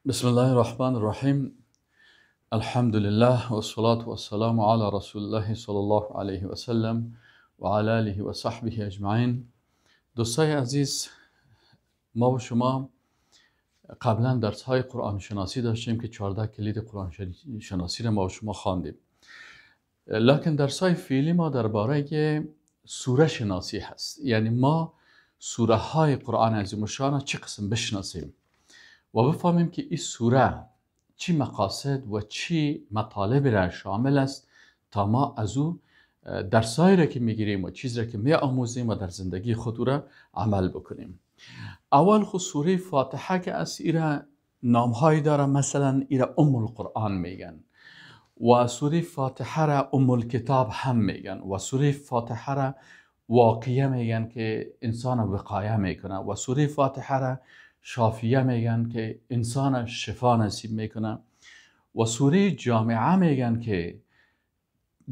بسم الله الرحمن الرحیم. الحمد لله والصلاة والسلام على رسول الله صلی الله علیه و سلم و علی آله و صحبه اجمعین. دوستای عزیز، ما و شما قبلا درس های قرآن شناسی داشتیم که 14 کلید قرآن شناسی را ما و شما خواندیم، لکن درس های فعلی ما درباره سوره شناسی هست، یعنی ما سوره های قرآن عظیم الشان چه قسم بشناسیم و بفهمیم که این سوره چی مقاصد و چی مطالب را شامل است تا ما از او درسایی را که میگیریم و چیز را که می آموزیم و در زندگی خود را عمل بکنیم. اول خود سوره فاتحه که از ایره نامهایی داره، مثلا ایره ام القرآن میگن و سوره فاتحه را ام الکتاب هم میگن و سوره فاتحه را واقعه میگن که انسان وقایه میکنه و سوره فاتحه را شافیه میگن که انسان شفا نصیب میکنه و سوره جامعه میگن که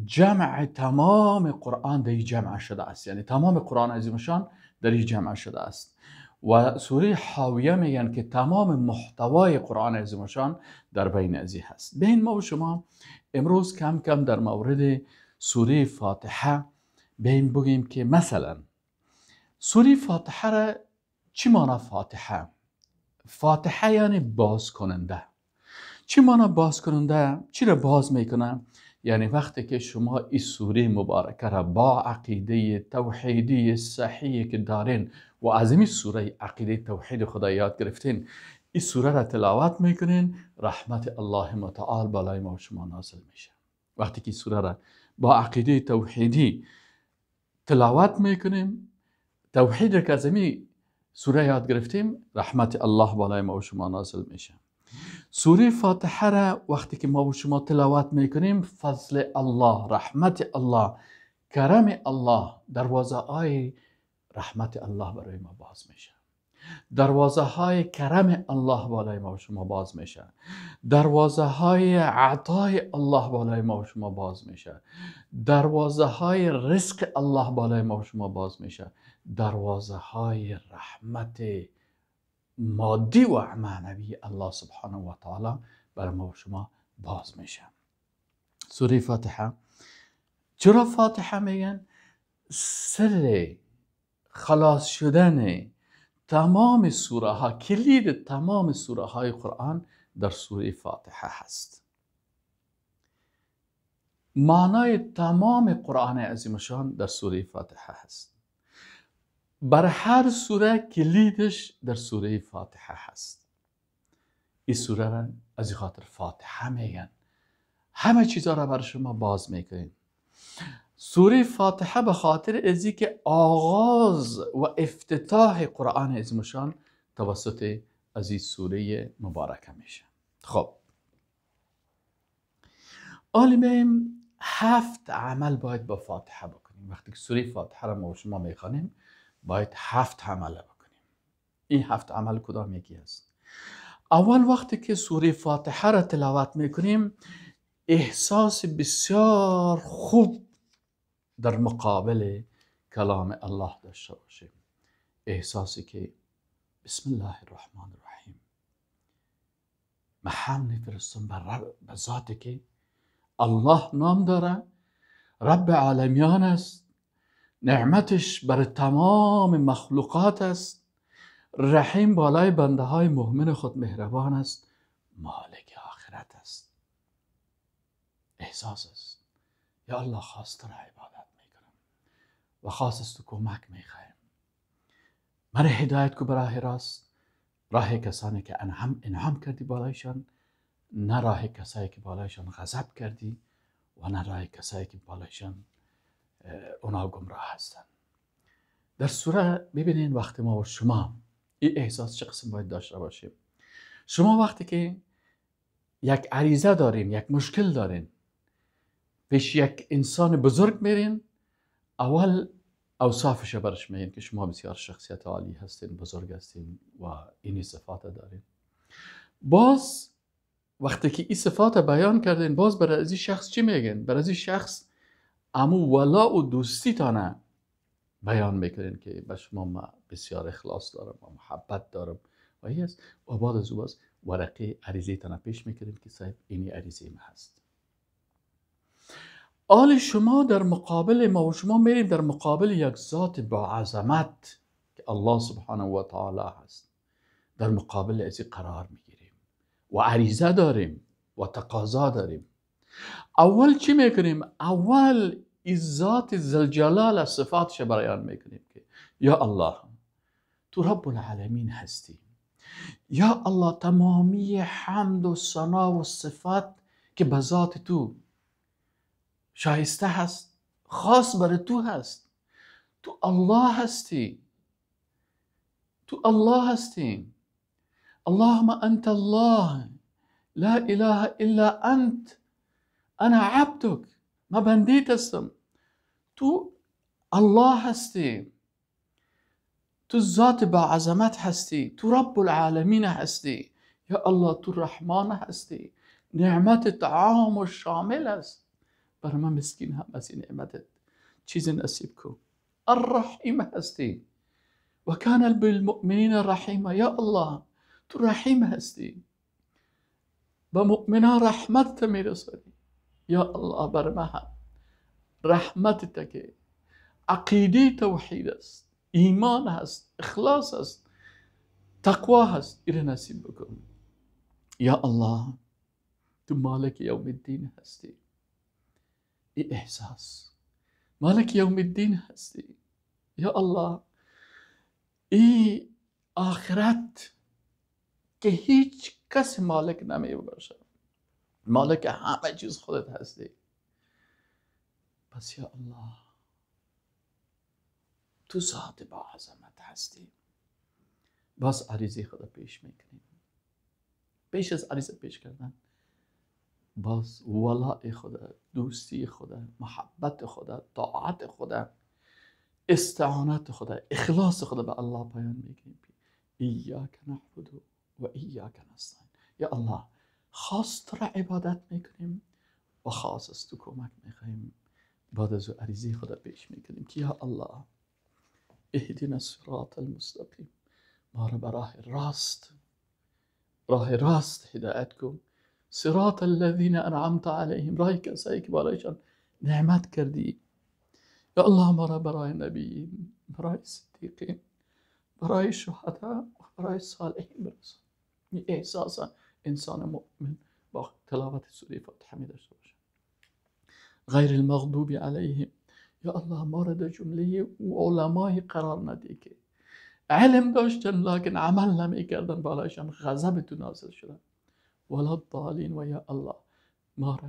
جمع تمام قرآن در جمع شده است، یعنی تمام قرآن عظیمشان در جمع شده است و سوره حاویه میگن که تمام محتوای قرآن عظیمشان در بین ازی هست. بین ما و شما امروز کم کم در مورد سوره فاتحه بین بگیم که مثلا سوره فاتحه را چی معنی فاتحه؟ فاتحه یعنی باز کننده. چی معنی باز کننده؟ چی را باز میکنه؟ یعنی وقتی که شما این سوره مبارکه را با عقیده توحیدی صحیح که دارین و از این سوره عقیده توحید خدا یاد گرفتین، این سوره را تلاوت میکنین، رحمت الله متعال بالای ما و شما نازل میشه. وقتی که این سوره را با عقیده توحیدی تلاوت میکنیم، توحید را که از این سوره یاد گرفتیم، رحمت الله بالای ما و شما نازل میشه. سوره فاتحه را وقتی که ما و شما تلاوت میکنیم، فضل الله، رحمت الله، کرم الله، دروازه های رحمت الله برای ما باز میشه، دروازه های کرم الله بالای ما و شما باز میشه، دروازه های عطای الله بالای ما و شما باز میشه، دروازه های رزق الله بالای ما و شما باز میشه، دروازه های رحمت مادی و معنوی الله سبحانه و تعالی بر ما و شما باز میشه. سوره فاتحه چرا فاتحه میگن؟ سر خلاص شدن تمام سوره ها، کلید تمام سوره های قرآن در سوره فاتحه هست. معنای تمام قرآن عظیم الشان در سوره فاتحه هست. بر هر سوره کلیدش در سوره فاتحه هست. این سوره را از این خاطر فاتحه میگن. همه چیزها را بر شما باز میکنین. سوره فاتحه به خاطر ازی که آغاز و افتتاح قرآن عظیم الشان توسط از این سوره مبارکه میشه. خب عالمیم 7 عمل باید با فاتحه بکنیم. وقتی که سوره فاتحه را ما شما میخوانیم باید 7 عمل بکنیم. این 7 عمل کدام یکی است؟ اول وقتی که سوره فاتحه را تلاوت میکنیم، احساس بسیار خوب در مقابل کلام الله داشته باشیم. احساسی که بسم الله الرحمن الرحیم، من حمد میفرستم بر رب، به ذاتی که الله نام داره، رب عالمیان است، نعمتش بر تمام مخلوقات است، رحیم بالای بنده های مؤمن خود مهربان است، مالک آخرت است. احساس است یا الله خواست را عبادت میکنم و خواست است تو کمک میخوایم، من هدایت کو به راه راست، راه کسانی که انعام کردی بالایشان، نه راه کسایی که بالایشان غضب کردی و نه راه کسایی که بالایشان اونا گمراه هستن. در سوره ببینین وقتی ما و شما این احساس چه قسم باید داشته باشیم. شما وقتی که یک عریضه دارین، یک مشکل دارین، پیش یک انسان بزرگ میرین، اول اوصافش برش میگین که شما بسیار شخصیت عالی هستین، بزرگ هستین و این صفات دارین. باز وقتی که این صفات بیان کردین، باز برای از این شخص چی میگین؟ برای از این شخص امو ولا و دوستی تانه بیان میکنین که به شما ما بسیار اخلاص دارم و محبت دارم و این است. و بعد از او باز ورقه عریضه تان پیش میکردیم که صاحب اینی عریضه ما هست. آل شما در مقابل ما و شما میریم در مقابل یک ذات با عظمت که الله سبحانه و تعالی هست، در مقابل ازی قرار میگیریم و عریضه داریم و تقاضا داریم. اول چی میکنیم؟ اول ذات ذوالجلال صفاتش بیان میکنیم که یا الله تو رب العالمین هستی، یا الله تمامی حمد و ثنا و صفات که به ذات تو شایسته هست، خاص بر تو هست، تو الله هستی، تو الله هستی. اللهم انت الله لا اله الا انت انا عبدك، ما بندیت هستم، تو الله هستی، تو ذات با عظمت هستی، تو رب العالمین هستی، یا الله تو رحمان هستی، نعمت عام و شامل است، بر من مسکین هم از این نعمتت چیز نصیب کن. الرحیم هستی و کان بالمؤمنین رحیما، یا الله تو رحیم هستی، به مؤمنان رحمت میرسانی، یا الله بر من هم رحمت که عقیده توحید است، ایمان هست، اخلاص است، تقوا هست، ایره نصیب بکن. یا الله تو مالک یوم الدین هستی، ای احساس مالک یوم الدین هستی، یا الله ای آخرت که هیچ کس مالک نمی باشه، مالک همه چیز خودت هستی. پس یا الله تو ذات با عظمت هستی. باز عریضه خدا پیش میکنیم. پیش از عریضه پیش کردن باز ولاء خدا، دوستی خدا، محبت خدا، طاعت خدا، استعانت خدا، اخلاص خدا به الله پایان میکنیم. ایاک نعبد و ایاک نستعین. یا الله خاص تو را عبادت میکنیم و خاص از تو کمک میخواییم. بعد از عریضه خدا پیش میکنیم که یا الله اهدنا الصراط المستقیم، ما را به راه راست، راه راست هدایت کن. صراط الذین انعمت علیهم، راه کسایی که بالایشان نعمت کردی. یا الله ما را برای نبیین، برای صدیقین، برای شهدا و برای صالحین برسان. این احساس انسان مؤمن با تلاوت سوره فاتحه می داشته باشه. غیر المغضوب علیهم، یا الله ما را در جمله علمای قرار ندی که علم داشتن لکن عمل نمی کردن، بالایشان غضب تو نازل شدن. ولا الضالین، و یا الله ما را